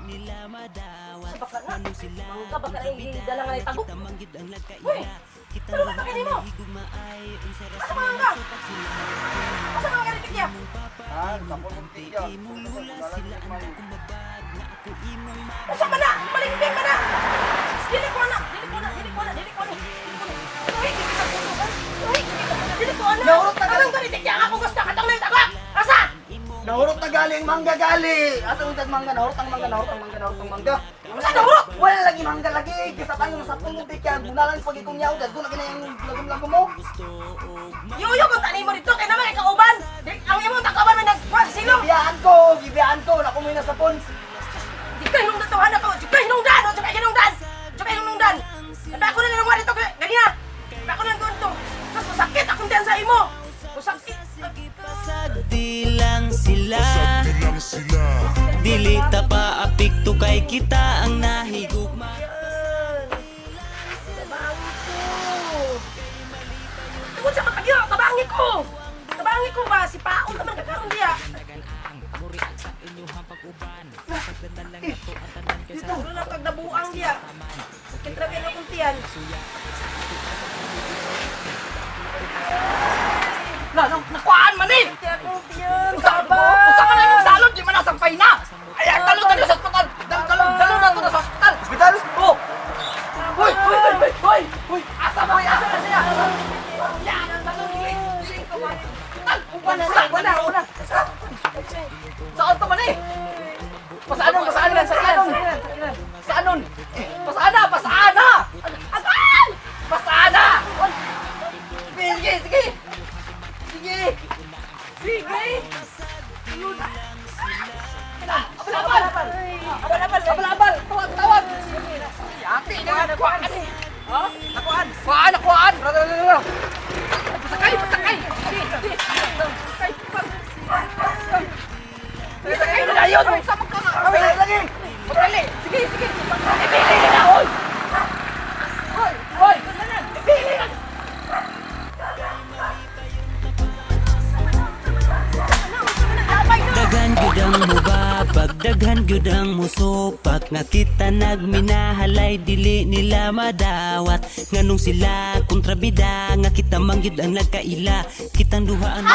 Sa bakla na. Mangga baka na dala nga na tago. Uy! Ano ba kini mo? Asa mangga? Asa mangga ni Tikya? Ah, tapos ang tiya. Usa man na! Palingping man na! Dili ko na! Dili ko na! Dili ko na! Dili ko na! Dili ko na! Uy, dili ka puto! Uy, dili ko na! Naurot na Anong gani Tikya? Ako gusto katong na tago! Asa? Nahurot na gali ang mangga gali. Asa untag mangga, nahurot ang mangga, nahurot ang mangga, nahurot ang mangga. Asa nahurot? Wala lagi mangga lagi. Kisa tayo sa pulong tikya, gunalan pag ikong yaw, dagko na kinayang lagom-lagom mo. Yuyo kung tani mo dito kay naman kauban. Ang imong takauban may nagkuha sa silong. Gibiyaan ko, naku mo na sa pons. Di ka hinungdan to anak ko. Di ka hinungdan. Di ka hinungdan. Di ka hinungdan. Sabi ako na nang dito ganina. Sabi ako na nang dito. Tapos masakit akong tiyan sa imo. Masakit. Di lang sila. Dili ta pa apekto kay kita ang nahigugma. Yan. Tabangi ko. Tungod sa makagyo, tabangi ko. Tabangi ko ba? Si Paon naman kakaroon diya. Dito, wala kag nabuang diya. Sakit ra kay akong tiyan. La, no, nakuhaan man eh. Sakit akong tiyan. Usa man na imong salon, di man nasampay na. Ay, ang talon na sa ospital. Dam talon, talon na to na sa ospital. Ospital? Oh. Hoy, hoy, hoy, hoy, hoy. Hoy, asa ba? Asa na siya? Yan, ang talon dili. Dili ko ba? Ospital. Wala, wala, wala. Saan to man eh? Pasaanon, pasaanon, pasaanon. Pasaanon. Pasaana, pasaana. Asan? Pasaana. Sige, sige. Sige. Sige! Abal, abal. Abal, abal. Abal, abal. Tawag, tawag. Yati na, nakuhaan. Ha? Nakuan. Kuhaan, nakuhaan. Ra, ra, ra, ra. Pasakay, pasakay. Sige, sige. Pasakay. Pasakay na yun. Sama ka nga. Pasakay lagi. Pasakay. Sige, sige. Ibili na, hoy. Hoy, hoy. Ibili na. Daghan gyud ang mubabag, daghan gyud ang musupak nga kita nagminahalay dili nila madawat nganong sila kontrabida nga kita man gyud ang nagkaila kitang duha ang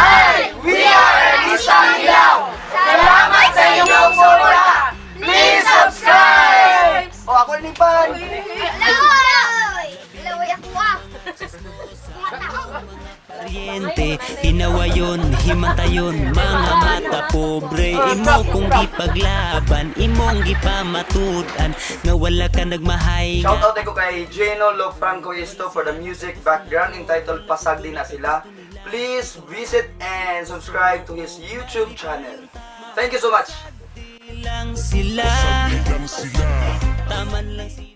We are Isang Ilaw! Salamat sa inyong suporta! Please subscribe! O, ako ni Pan! Laway! Laway ako ah! Pariente, hinawayon, himantayon, mga mata pobre. Imo kong gipaglaban, imong gipamatud-an nga wala ka nagmahay. Shout out ko kay Geno Lo Franco Isto for the music background entitled Pasagdi na Sila. Please visit and subscribe to his YouTube channel. Thank you so much! Lang sila. Taman lang sila.